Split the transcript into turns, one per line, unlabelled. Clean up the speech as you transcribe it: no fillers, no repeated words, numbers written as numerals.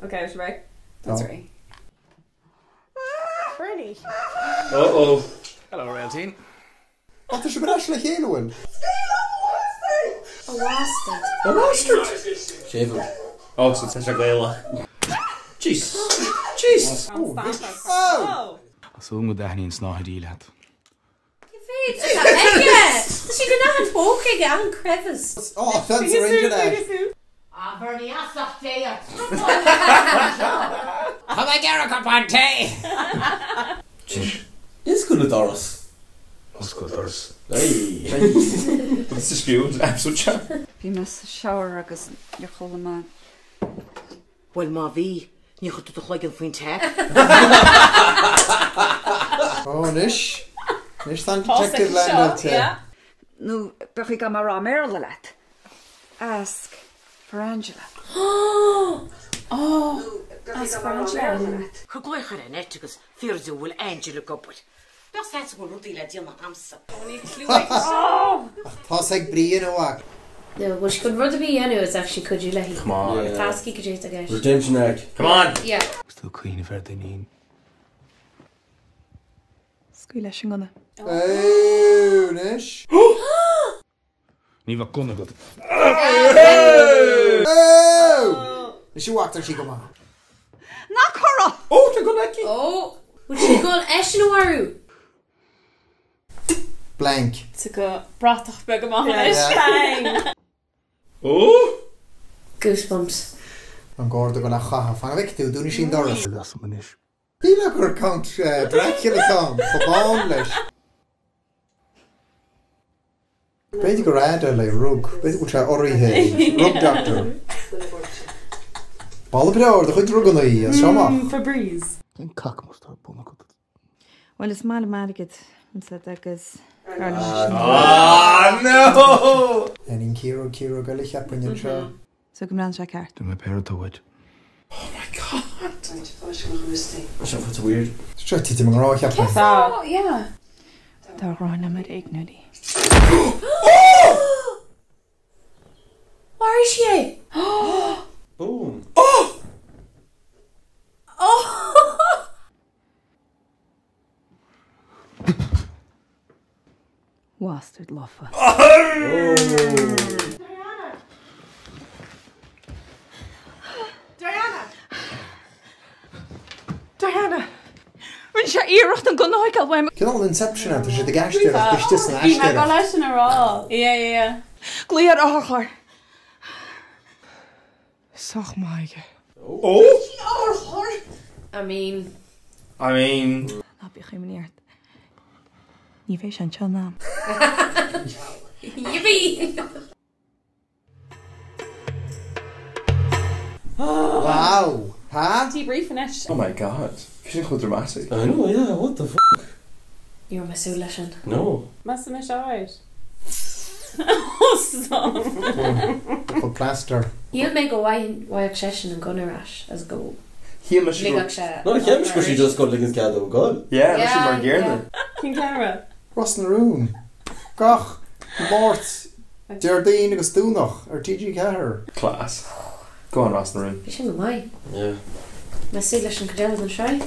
Ok, is réidh? That's réidh.
Bernie.
Uh-oh.
Hello, Réaltín.
Á, tá sibh ar ais le chéile, bhfuil?
A bhastard.
A bhastard!
Séimhiú. Oh, so tá sé Gaelach. Jesus. Jesus.
Oh, oh!
Tá súil agam go dtaitníonn snáthaidí leat.
Cé mhéad atá aige? Tá sé in achan phóca aige, achan crevice.
Oh, that's a range of
Ah, Bernie, as ucht Dé ort.
Tá mé ag iarraidh cupán tae!
Oscail an doras.
Oscail doras.
That's the spiú episode seo.
Bhí mé sa shower agus níor chuala mé.
Bhuel, má bhí, níor chuir tú do chloigeann faoin tap.
Ó, anois. Anois tá an detective leaindeáilte.
Nó bheadh ag am a rá i mBéarla leat. Ask for Angela.
Oh! Ask for Angela.
Cuir glaoch ar Annette agus fiafraigh di an bhfuil Angela ag obair. Bheadh a fhios aici go bhfuil rudaí le déanamh a'msa.
Ach tá's ag Brian a mhac.
No, bhfuil sé chun rud ar bith a dhéanamh is actually cuidiú léi.
Come on.
Tascaí go dtí tá gceist.
Redemption arc. Come on!
Yeah.
Agus tú ag cuimhneamh ar d'iníon.
Scaoil leis an ngunna.
Ó, anois.
Ní bheadh gunna agat.
Anois a mhac, tá sí go maith.
Ná cuir!
Ó, tá gunna aici!
Ó! Bhfuil sí ag dul eisean a mharú?
Blank.
Tá go bratach beag amach anois. Bang!
Ó!
Goosebumps.
An garda ag dul á chaitheamh. Fan go bhfeicfidh tú, dúnfaidh sí an doras.
Lasam anois.
Shílfeá gur Count Dracula atá ann, chomh bán leis. B'fhéidir gur Adele é, rug. B'fhéidir go bhfuil sé urraithe ag Rug Doctor. Boladh breá ar do chuid ruganna as seo amach.
Febreze.
Cén cacamas atá ar bun agat?
Bhuel, is maith liom airgead, ansa, agus b'fhearr liom sin.
Ah no!
Iníon ciaróg, ciaróg eile cheapfainn anseo.
So go mbreathnaíonn sé ceart.
Dúirt mé péire atá uait.
Oh my god! Seo fata weird.
Seo titim i ngrá cheapfainn.
Cén fáth? Yeah.
Tá gráin liom ar éigean uirthi.
Mharaigh sí é!
Boom!
Bastard lofa.
Diana!
Diana! Rinne sé iarracht an gunna a fháil uaim.
Cineál Inception é, tá siad ag aisteoireacht istigh san
Bhí mé ag
aisteoireacht.
dul leis sin a rá. Yeah, yeah, yeah.
Glaoigh ar otharcharr.
Sách maith aige.
Ó!
I mean.
I mean.
Ná bíodh imní ort. Ní bheidh sé anseo in am.
Yippee!
Wow! Ha?
Debrief anois.
Oh my god. Bhí sin chomh dramatic. I know, yeah, what the f***?
Ní raibh mé ag súil leis sin.
No.
Measaim é seo alright. Oh stop.
Put plaster.
Shíl mé go bhfaigheadh seisean an gunna ar ais as go
Shíl mise go.
ligfeadh sé
No, cheap mise go raibh sí just ag dul ligean cead dó goil.
Yeah, bhí sí mar
Yeah,
gcéanna.
yeah. Cén ceamara?
Ros na Rún. Gach Máirt, Déardaoin agus Domhnach ar TG4.
Class. Go on Ros na Rún.
Bhí sin go maith.
Yeah.
Mé ag súil leis an cuid eile den sraith.